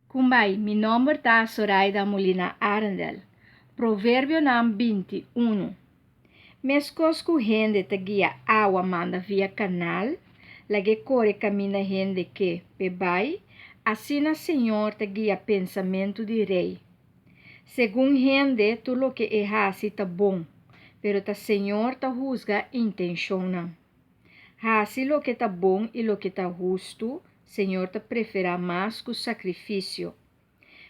Kumbai, mi nomber ta Soraida Molina Arendel. Proverbionan 21. Meskos ku hende ta guia awa manda via kanal, lag'é kore kaminda hende ke p'e bai, asina señor ta guia pensamentu di rei. Segun hende tur loke e hasi ta bon, pero ta señor ta husga intenshonnan. Hasi loke ta bon i loke ta hustu, señor ta preferá mas ku sakrifisio.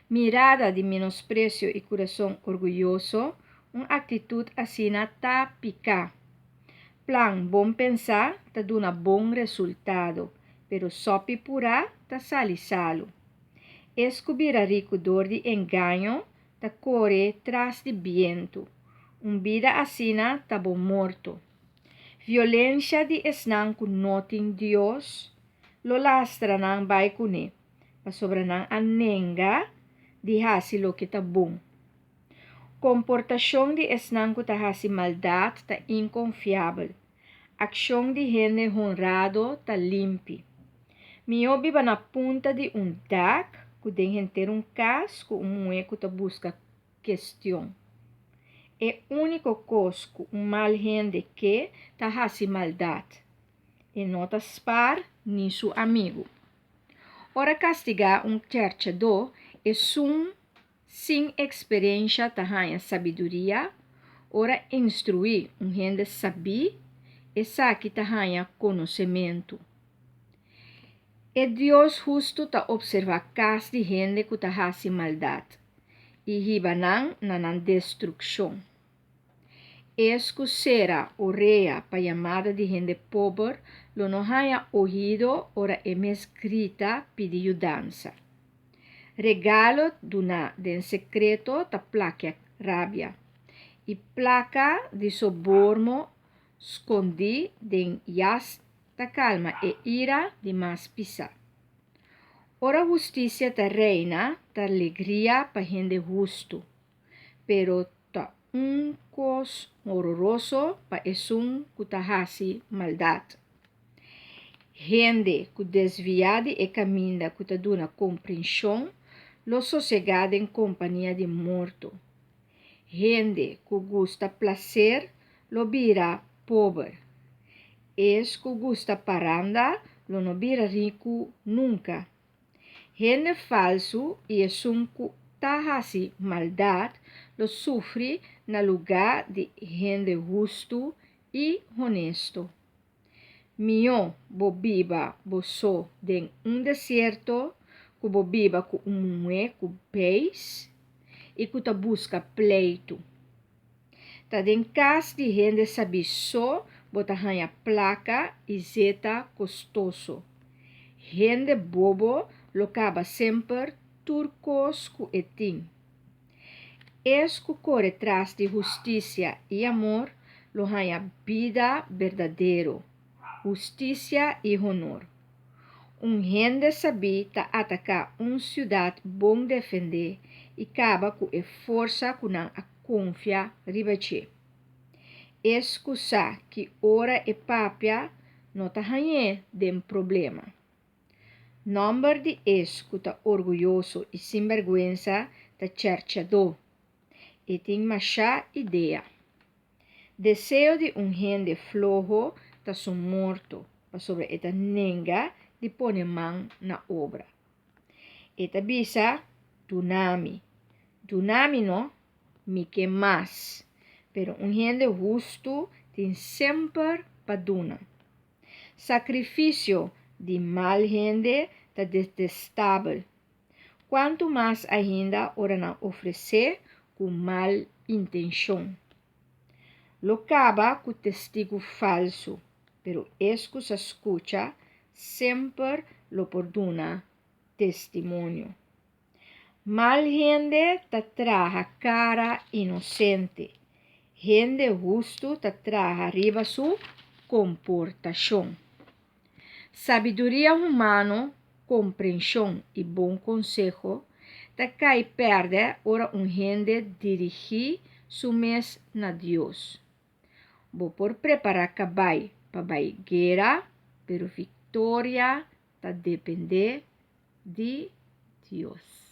Mirada di menospresio i kurason orguyoso, un aktitut asina ta piká. Plan bon pensá ta duna bon resultado, pero sòpi purá ta sali salu. Es ku bira riku dor di engaño ta kore tras di bientu. Un bida asina ta bo morto. Violensha di esnan ku no tin Dios lo lastra nan bai kuné, pasobra nan a nenga di hasi loke ta bon. Komportashon di esnan ku ta hasi maldat ta inkonfiabel, akshon di hende honrado ta limpi. Mihó biba na punta di un dak ku den henter un kas ku un muhé ku ta buska kestion. E úniko kos ku un mal hende ke ta hasi maldat. E no ta spar ni su amigu. Ora kastigá un chèrchadó, esun sin eksperensha ta haña sabiduria, ora instruí un hende sabí, esaki ta haña konosementu. E Dios hustu ta opservá kas di hende ku ta hasi maldat i hiba nan na nan destrukshon. Es ku sera orea pa yamada di hende pober lo no haña oido ora e mes grita pidi yudansa. Regalo duná den sekreto ta plakia rabia, i plaka di soborno skondí den yas ta kalma e ira di mas pisá. Ora hustisia ta reina, ta legria pa hende hustu, pero ta un kos hororoso pa esun ku ta hasi maldat. Hende ku desviá di e kaminda ku ta duna komprenshon lo sosegá den kompania di morto. Hende ku gusta plaser lo bira pober. Es ku gusta paranda lo no bira riku nunka. Hende falsu i esun ku ta hasi maldat lo sufri na lugá di hende hustu i honesto. Mihó bo biba bo so den un desierto ku bo biba ku un muhé ku beis i ku ta buska pleitu. Ta den kas di hende sabí so bo ta haña plaka i zeta kostoso. Hende bobo lo kaba semper tur kos ku e tin. Es ku kore tras di hustisia i amor lo haña bida berdadero, hustisia i honor. Un hende sabí ta ataká un siudat bon defendé i kaba ku e forsa ku nan a konfia riba dje. Es ku sa ki ora e papia no ta hañ'é den problema. Nòmber di es ku ta orguyoso i sinbèrgwensa ta chèrchadó. E tin mashá idea. Deseo di un hende floho ta su morto, pasobra e ta nenga di pone man na obra. E ta bisa, Duna mi. Duna mi no, mi ke mas. Pero un hende hustu tin semper pa duna. Sakrifisio di mal hende ta detestabel, kuantu mas ainda ora nan ofresé ku mal intenshon. Lo kaba ku testigu falsu, pero es ku sa skucha semper lo por duna testimonio. Mal hende ta traha kara inosente, hende hustu ta traha riba su komportashon. Sabiduria humano, komprenshon i bon konseho ta kai pèrdè ora un hende dirigí su mes na Dios. Bo por prepará kabai pa bai guera, pero viktoria ta dependé di Dios.